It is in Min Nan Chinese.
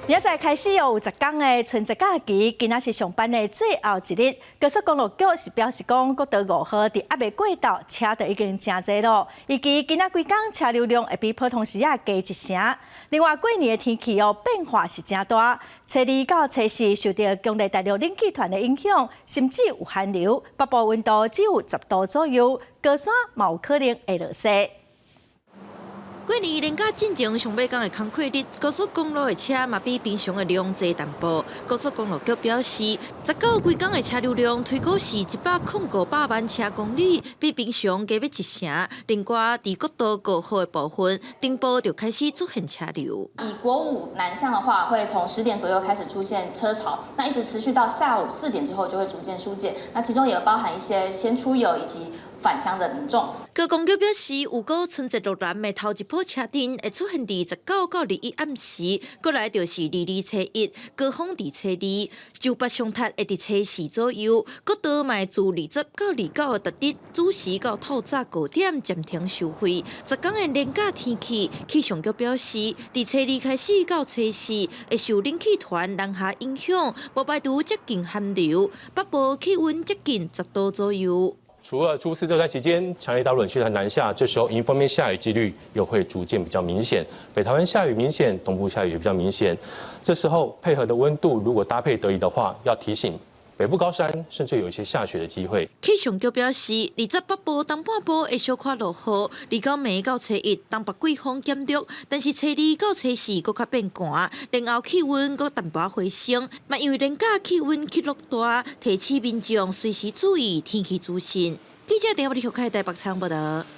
明仔載開始有10工的春節假期，今仔是上班的最後一日。高速公路局是表示講，國道5號佇抑未過晝，車就已經誠濟囉。預計今仔規工車流量會比普通時仔加一成。另外，過年的天氣哦變化是誠大，初二到初四受著強烈大陸冷氣團的影響，甚至有寒流，北部溫度只有10度左右，高山嘛有可能會落雪。過年連假進前上尾工的工課日，高速公路的車嘛比平常的量濟淡薄。高速公路局表示，19規工的車流量推估是105萬車公里，比平常加欲一成。另外，佇國道5號的部分，頂晡就開始出現車流。以國五南向的話，會從10點左右開始出現車潮，那一直持續到下午4點之後就會逐漸疏解。那其中也包含一些先出遊以及返鄉的民眾。高公局表示，預估春節落南的頭一波車陣會出現佇19到21暗時，過來就是22初一，高峰佇初二，就北上塔會佇初四左右，國道嘛會自20到29的逐日子時到透早5點暫停收費。10工的連假天氣，氣象局表示，佇初二開始到初四，會受冷氣團南下影響，無排除接近寒流，北部氣溫接近10度左右。除了初四這段期間，強烈大陸冷氣團南下，這時候迎風面下雨幾率又會逐漸比較明顯。北台灣下雨明顯，東部下雨也比較明顯。這時候配合的溫度如果搭配得宜的話，要提醒北部高山甚至有一些下雪的機會。氣象局表示，20北部東半部會小可落雨，29暝到初一東北季風減弱，但是初二到初四閣較變寒，然後氣溫閣淡薄回升。嘛因為連假氣溫起落大，提醒民眾隨時注意天氣資訊。記者鄭立玉開台北場報道。